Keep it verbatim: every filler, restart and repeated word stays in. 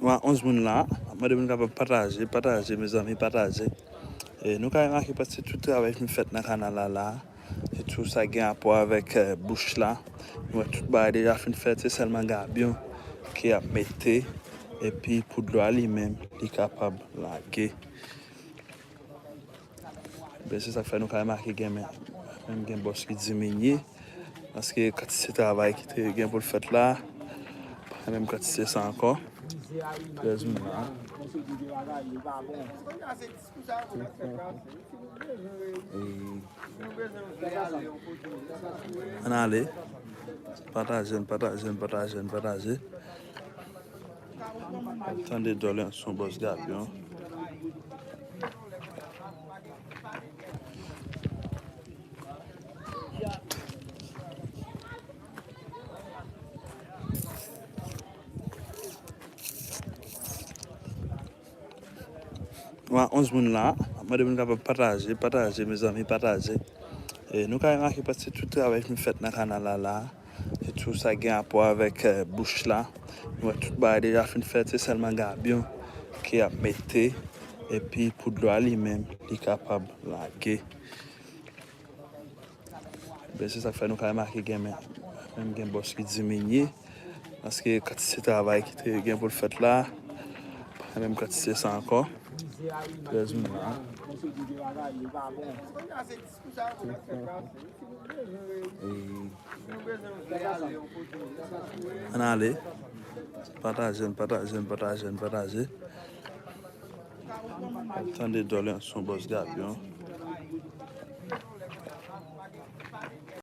Nou a onz moun la, m ap mande moun kapab pataje, pataje, mezanmi, pataje. E nou ka remake paske tout travay fin fèt nan kanal la la. Sitou sa gen rapò avèk, eh, bouch la. Nou wè tout bagay deja fin fèt, se sèlman gabyon ki ap mete. Epi pou dlo a li menm, li kapab lage. Ben, se sa k fè nou ka remake gen men, menm gen bòs ki diminye. Paske kantite travay ki te gen pou l fèt la, pa menm kantite sa ankò. Trèz moun la. Ann ale. Pataje n, pataje n, pataje n, pataje. Tande dòleyans yon bòs gabyon. Nou a onz moun la, m ap mande moun kapab pataje, pataje, mezanmi, pataje. E nou ka remake paske tout travay fin fèt nan kanal la la. Sitou sa gen rapò avèk, eh, bouch la. Nou wè tout bagay deja fin fèt, se sèlman gabyon ki ap mete. Epi pou dlo a li menm, li kapab lage. Ben, se sa k fè nou ka remake gen men, menm gen bòs ki diminye. Paske kantite travay ki te gen pou l fèt la, pa menm kantite sa ankò. Trèz moun la. Ann ale. Pataje n, pataje n, pataje n, pataje. Tande dòleyans yon bòs gabyon.